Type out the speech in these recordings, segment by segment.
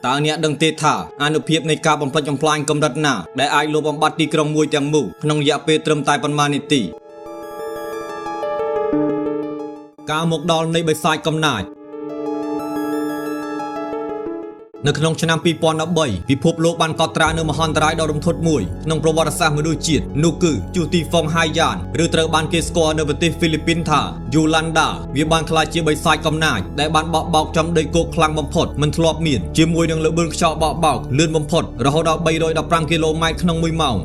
តើអ្នកដឹងទេថាអានុភាពនៃការបំផ្លិចបំផ្លាញកម្រិតណាដែលអាចលុបបំបាត់ទីក្រុងមួយទាំងមូលក្នុងរយៈពេលត្រឹមតែប៉ុន្មាននាទីការមកដល់នៃបិសាចកំណាចនៅក្នុងឆ្នាំ2013ពិភពលោកបានកត់ត្រានៅមហន្តរាយដ៏រន្ធត់មួយក្នុងប្រវត្តិសាស្ត្រមនុស្សជាតិនោះគឺព្យុះទីហ្វុងហាយ៉ានឬត្រូវបានគេស្គាល់នៅប្រទេសហ្វីលីពីនថាយូឡាន់ដាវាបានក្លាយជាបិសាចកំណាចដែលបានបក់បោកចំដីគោកខ្លាំងបំផុតមិនធ្លាប់មានជាមួយនឹងល្បឿនខ្យល់បក់បោកលឿនបំផុតរហូតដល់315គីឡូម៉ែត្រក្នុង1ម៉ោង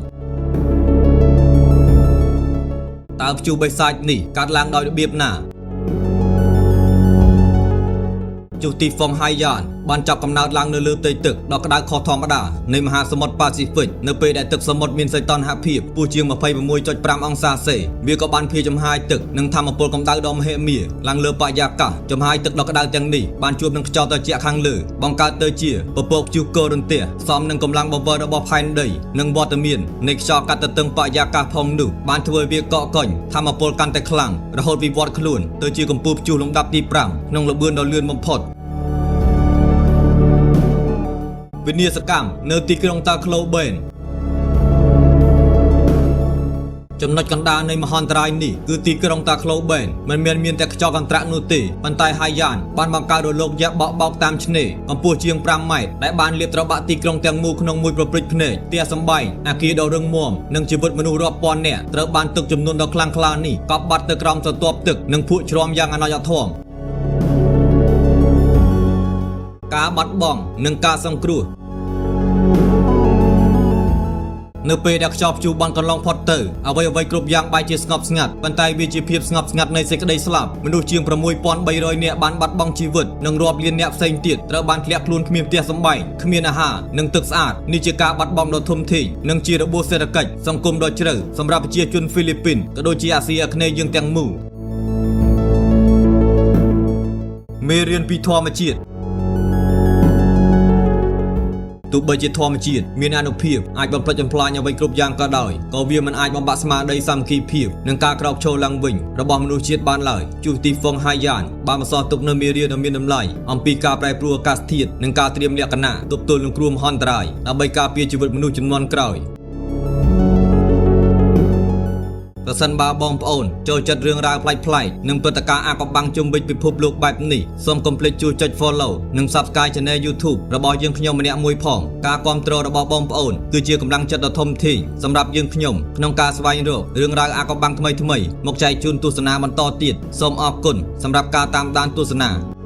តើព្យុះបិសាចនេះកើតឡើងដោយរបៀបណាព្យុះទីហ្វុងហាយ៉ានបានចាប់កំណើតឡើងនៅលើផ្ទៃទឹកដ៏ក្តៅខុសធម្មតានៃមហាសមុទ្រប៉ាស៊ីហ្វិកនៅពេលដែលទឹកសមុទ្រមានសីតុណ្ហភាពខ្ពស់ជាង 26.5 អង្សាសេវាក៏បានភាយចំហាយទឹកនិងថាមពលកម្ដៅដ៏មហិមាឡើងលើបរិយាកាសចំហាយទឹកដ៏ក្តៅទាំងនេះបានជួបនឹងខ្យល់ត្រជាក់ខាងលើបង្កើតទៅជាពពកព្យុះករន្ទះផ្សំនឹងកម្លាំងបង្វិលរបស់ផែនដីនិងវត្តមាននៃខ្យល់កាត់ទទឹងបរិយាកាសផងនោះបានធ្វើឲ្យវាកកកុញថាមពលកាន់តែខ្លាំងរហូតវិវត្តខ្លួនទៅជាកំពូលព្យុះលំដាប់ទី5ក្នុងល្បឿនដ៏លឿនបំផុតវិនាសកម្មនៅទីក្រុងតាក្លូបេនចំណុចកណ្ដាលនៃមហន្តរាយនេះគឺទីក្រុងតាក្លូបេនមិនមែនមានតែខ្យល់កន្ត្រាក់នោះទេប៉ុន្តែហាយ៉ានបានបង្កើតរលកយក្សបក់បោកតាមឆ្នេរកម្ពស់ជាង5ម៉ែត្រដែលបានលាបត្របាក់ទីក្រុងទាំងមូលក្នុងមួយប្រព្រឹត្តភ្នែកផ្ទះសម្បែងអគារដ៏រឹងមាំនិងជីវិតមនុស្សរាប់ពាន់នាក់ត្រូវបានទឹកចំនួនដ៏ខ្លាំងក្លានេះកប់បាត់ទៅក្រោមស្រទាប់ទឹកនិងភក់ជ្រាំយ៉ាងអនាចធម៌ការបាត់បង់និងការសង្គ្រោះនៅពេលដែលខ្យល់ព្យុះបានកន្លងផុតទៅអ្វីៗគ្រប់យ៉ាងបែរជាស្ងប់ស្ងាត់ប៉ុន្តែវាជាភាពស្ងប់ស្ងាត់នៃសេចក្តីស្លាប់មនុស្សជាង6300នាក់បានបាត់បង់ជីវិតនិងរាប់លាននាក់ផ្សេងទៀតត្រូវបានធ្លាក់ខ្លួនគ្មានផ្ទះសម្បែងគ្មានអាហារនិងទឹកស្អាតនេះជាការបាត់បង់ដ៏ធំធេងនិងជារបួសសេដ្ឋកិច្ចសង្គមដ៏ជ្រៅសម្រាប់ប្រជាជនហ្វីលីពីនក៏ដូចជាអាស៊ីអាគ្នេយ៍យើងទាំងមូលមេរៀនពីធម្មជាតិទោះបីជាធម្មជាតិមានអានុភាពអាចបំផ្លិចបំផ្លាញអ្វីគ្រប់យ៉ាងក៏ដោយក៏វាមិនអាចបំបាក់ស្មារតីសាមគ្គីភាពនិងការក្រោកឈរឡើងវិញរបស់មនុស្សជាតិបានឡើយព្យុះទីហ្វុងហាយ៉ានបានបន្សល់ទុកនូវមេរៀនដ៏មានតម្លៃអំពីការប្រែប្រួលអាកាសធាតុនិងការត្រៀមលក្ខណៈទប់ទល់នឹងគ្រោះមហន្តរាយដើម្បីការពារជីវិតមនុស្សជំនាន់ក្រោយប្រសិនបើបងប្អូនចូលចិត្តរឿងរ៉ាវប្លែកៗនិងព្រឹត្តិការណ៍អាថ៌កំបាំងជុំវិញពិភពលោកបែបនេះសូមកុំភ្លេចជួយចុច Follow និង Subscribe Channel YouTube របស់យើងខ្ញុំម្នាក់មួយផងការគាំទ្ររបស់បងប្អូនគឺជាកម្លាំងចិត្តដ៏ធំធេងសម្រាប់យើងខ្ញុំក្នុងការស្វែងរករឿងរ៉ាវអាថ៌កំបាំងថ្មីៗមកចែកជូនទស្សនាបន្តទៀតសូមអរគុណសម្រាប់ការតាមដានទស្សនា។